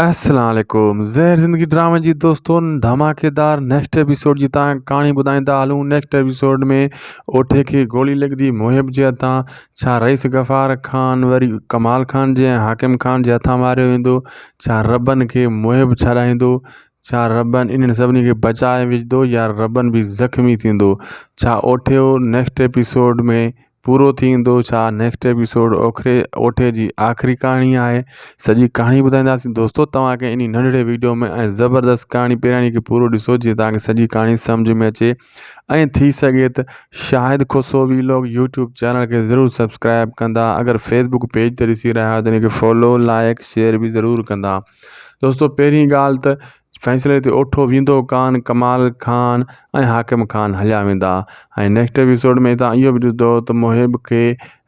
السلام عليڪم زهر زندگي ڊرامي جي دوستو ڌماڪيدار نيڪسٽ ايپيسوڊ جي تان ڪهاڻي ٻڌائيندا هلون نيڪسٽ ايپيسوڊ ۾ اوٺي کي گولي لڳندي محب جي هٿان ڇا رئيس غفار خان وري ڪمال خان جي ۽ حاڪم خان جي هٿان ماريو ويندو ڇا ربن کي محب ڇڏائيندو ڇا ربن انهن سڀني کي بچائي وجهندو يا ربن به زخمي ٿيندو ڇا اوٺيو نيڪسٽ ايپيسوڊ ۾ پورو ٿي ويندو ڇا نيڪسٽ ايپيسوڊ اوکري اوٺي جي آخري ڪهاڻي آهي سڄي ڪهاڻي ٻڌائينداسين دوستو توهان کي انهي ننڍڙي ويڊيو ۾ ۽ زبردست ڪهاڻي پهريان کي پورو ڏسو جيئن توهان کي سڄي ڪهاڻي سمجھ ۾ اچي ۽ ٿي سگهي ته Shahid Khoso vlog YouTube channel کي ضرور سبسڪرائب ڪندا اگر فيسبوڪ پيج تي ڏسي رهيا آهيو ته ان کي فالو لائڪ شيئر به ضرور ڪندا دوستو پهرين ڳالهه ته فيصلي تي اوٺو ويندو ڪان ڪمال خان ۽ حاڪم خان هليا ويندا ۽ نيڪسٽ ايپيسوڊ ۾ تان اهو به ڏسندو ته محب کي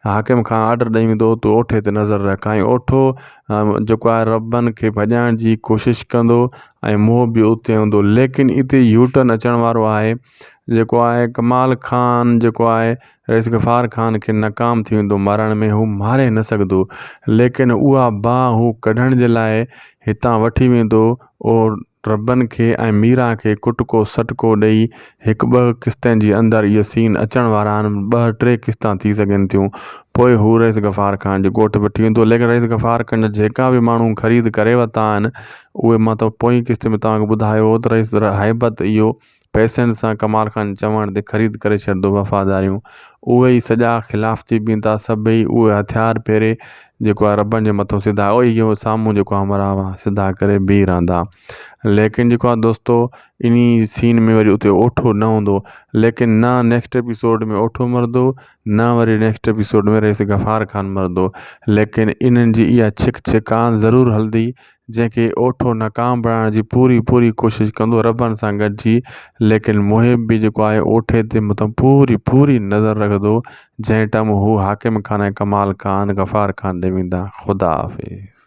حاڪم خان آرڊر ڏئي ويندو تون اوٺي تي نظر رک ۽ اوٺو جيڪو آهي ربن کي ڀڄائڻ جي ڪوشش ڪندو ۽ محب به اتي هوندو ليڪن اتي يوٽرن اچڻ وارو آهي جيڪو آهي ڪمال خان جيڪو آهي رئيس غفار خان کي ناڪام ٿي ويندو مارڻ ۾ هو ماري نه سگهندو ليڪن اها باهه هو ڪڍڻ جي لاء هتان وٺي ويندو او ربن کي ۽ ميران کي ڪٽڪو سٽڪو ڏئي هڪ ٻه قسطن جي اندر اهي سين اچڻ وارا آهن ٻه ٽي قسطان ٿي سگهن ٿيون پوء هو رئيس غفار خان جي ڳوٺ وٺي ويندو ليڪن رئيس غفار خان جا جيڪا به ماڻهو خريد ڪري ورتا آهن اهي مان ته پوئين قسط ۾ توهان کي ٻڌايو هو ته رئيس هيبت اهو پئسن سان ڪمال خان چوڻ تي خريد ڪري ڇڏندو وفاداريون اهي ئي سڄا خلاف ٿي بيهندا سڀئي اهي هٿيار ڦيري جيڪو آهي ربن جي مٿو سڌا اهي اهو سامهون جيڪو آهي همراهه سڌا ڪري بيهي رهندا ليڪن جيڪو آهي دوستو انهي سين ۾ وري اتي اوٺو نه هوندو ليڪن نه نيڪسٽ ايپيسوڊ ۾ اوٺو مرندو نه وري نيڪسٽ ايپيسوڊ ۾ رئيس غفار خان مرندو ليڪن انهن جي اها ڇڪ ڇڪان ضرور هلندي جنهن کي اوٺو ناڪام بڻائڻ جي پوري پوري ڪوشش ڪندو ربن سان گڏجي ليڪن محب به جيڪو آهي اوٺي تي مٿان پوري پوري نظر رکندو جنهن ٽم هو حاڪم خان ۽ ڪمال خان غفار خان ڏي ويندا خدا حافظ.